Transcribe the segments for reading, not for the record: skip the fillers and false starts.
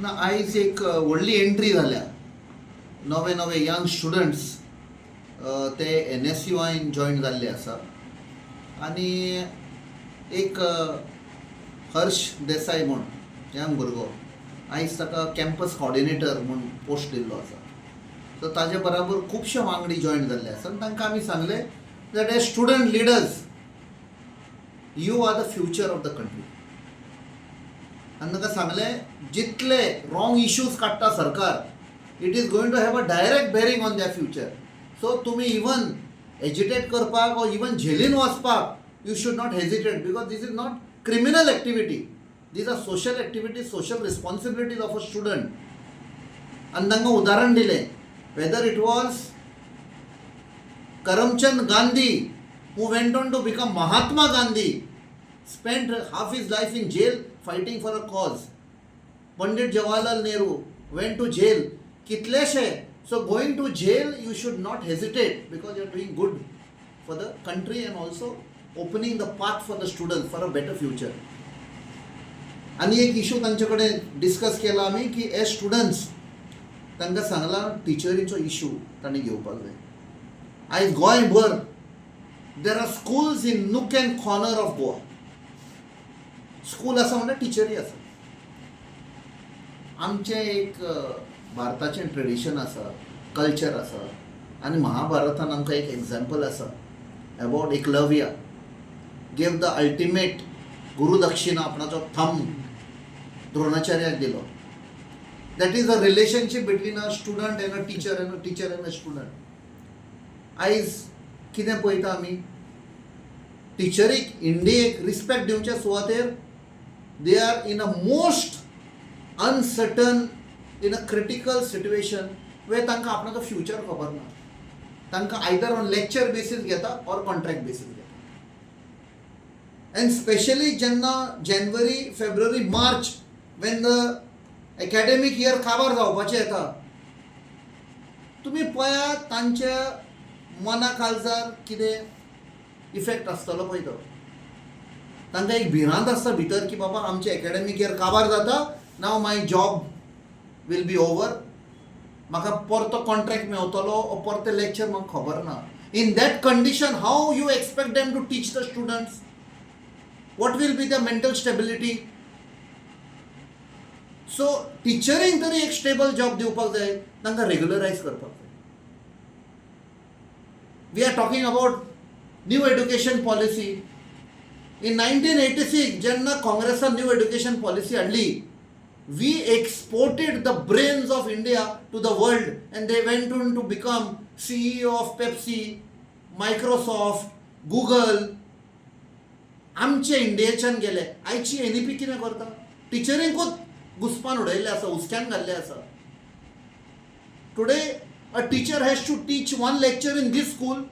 ना, आयज एक व्हडली एंट्री जाल्या. नवे नवे यंग स्टुडंट्स ते एनएसयूआयन जॉयन जाल्ले आसा आनी एक हर्ष देसाय म्हूण यंग भुरगो, आयज ताका कॅम्पस कॉर्डिनेटर म्हूण पोस्ट दिल्लो आसा. सो ताजे बराबर खुबशे वांगडी जॉयन जाल्ले आसा आनी तांकां आमी सांगलें that as student leaders, you are the future of the country. आनी तांकां सांगलें, जितले रॉंग इश्यूज काडटा सरकार, it is going to have a direct bearing on their future. So तुमी इवन एजिटेट करपाक or even झेलीन वचपाक you should not hesitate, because this is not criminal activity. These are social activities, social responsibilities of a student. आनी तांकां उदाहरण दिलें, whether it was Karamchand Gandhi, who went on to become Mahatma Gandhi, spent half his life in jail fighting for a cause. Pandit Jawaharlal Nehru went to jail. कितलेशे. So going to jail, you should not hesitate, because you are doing good for the country and also opening the path for the students for a better future. आनी एक issue तांचे कडेन discuss केला आमी की as students तांकां सांगलां, टिचरींचो issue तांणी घेवपाक जाय. आयज गोंयभर there are schools in nook and corner of Goa. School आसा म्हणल्यार टिचरी आसा. आमचें एक भारताचें ट्रेडिशन आसा, कल्चर आसा आनी महाभारतान आमकां एक एग्जाम्पल आसा about Eklavya gave the ultimate gurudakshina, आपणाचो थंब द्रोणाचार्याक दिलो. That is a relationship between a student and a teacher and a teacher and a student. आयज कितें पळयता आमी, टिचरीक इंडियेक रिस्पेक्ट दिवच्या सुवातेर they are in a most uncertain, in a critical situation where तांकां आपणाचो फ्युचर खबर ना. तांकां आयदर ऑन लेक्चर बेसीस घेता ऑर कॉन्ट्रॅक्ट बेसीस घेता. अँड स्पेशली जेन्ना January, February, March, when the academic year काबार जावपाचें येता, तुमी पळयात तांच्या मना काळजार कितें इफेक्ट आसतलो पळय तो. तांकां एक भिरांत आसता भितर की बाबा, आमचें एकाडेमीक इयर काबार जाता, now my job will be over, म्हाका परतो कॉन्ट्रॅक्ट मेवतलो ओ परते लेक्चर म्हाका खबर ना. In that condition, how you expect them to teach the students? What will be the mental stability? So टिचरींक तरी एक स्टेबल जॉब दिवपाक जाय, तांकां रेगुलरायज करपाक जाय. We are talking about new education policy. In 1986 जेन्ना काँग्रेसान न्यू एड्युकेशन पॉलिसी हाडली, we exported the brains of India to the world and they went on to become CEO of Pepsi, Microsoft, Google. आमचे इंडियेच्यान गेले. आयची NEP कितें करता? टिचरींकूच घुसपान उडयल्ले आसा, हुसक्यान घाल्ले आसा. Today a teacher has to teach one lecture in this school,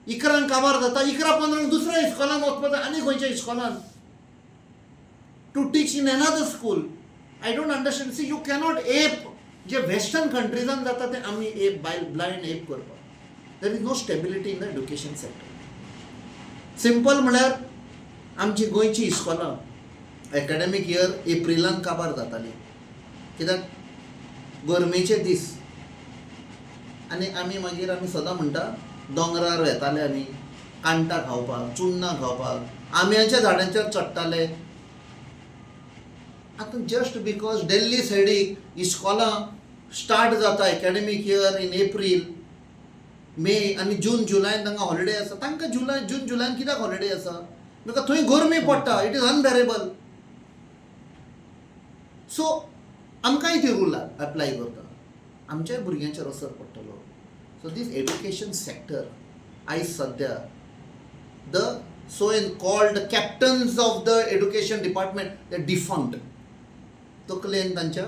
11क काबार जाता, 11:15 दुसऱ्या इस्कॉलान वचपाक जाय आनी खंयच्या इस्कॉलान to teach in another school. I don't understand. C, you cannot app. J western कंट्रीजान जाता ते आमी एप बाय ब्लायंड एप करपाक. There is no stability in the education sector. Simple म्हळ्यार आमची गोंयची इस्कॉलां एकाडेमीक इयर एप्रिलान काबार जाताली, कित्याक गरमेचे दीस आनी आमी मागीर आमी सदां म्हणटा, दोंगरार वेताले आमी कांटां खावपाक, चुन्नां खावपाक, आंब्याच्या झाडांचेर चडटाले. आतां जस्ट because Delhi सायडीक इस्कॉलां स्टार्ट जाता academic year in April, May आनी जून जुलयान तांकां हॉलिडे आसा. तांकां जुलय, जून जुलयान कित्याक हॉलिडे आसा? Because थंय गरमी पडटा, it is unbearable. सो आमकांय ती रूल एप्लाय करता, आमच्याय भुरग्यांचेर असर पडटलो. सो दीस एड्युकेशन सेक्टर आयज सद्या the so in called captains of the education department, they defunct. तकलेन तांच्या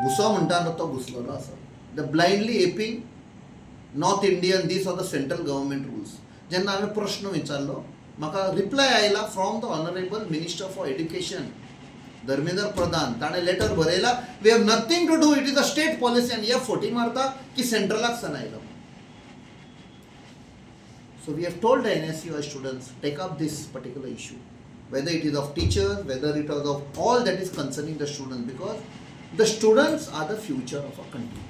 घुसो म्हणटा न्हू, तो घुसलेलो आसा. The blindly aping North Indian, these are the central government rules. जेन्ना हांवें प्रश्न विचारलो, म्हाका रिप्लाय आयला from the honourable minister for education Dharmendra Pradhan. ताणें लेटर बरयला, we have nothing to do, it is a state policy. आनी हे फटी मारता की सेंट्रलाक सान आयलो. So we have told the NSUI students, take up this particular issue. whether it is of teachers, whether it is of all that is concerning the students, because the students are the future of a country.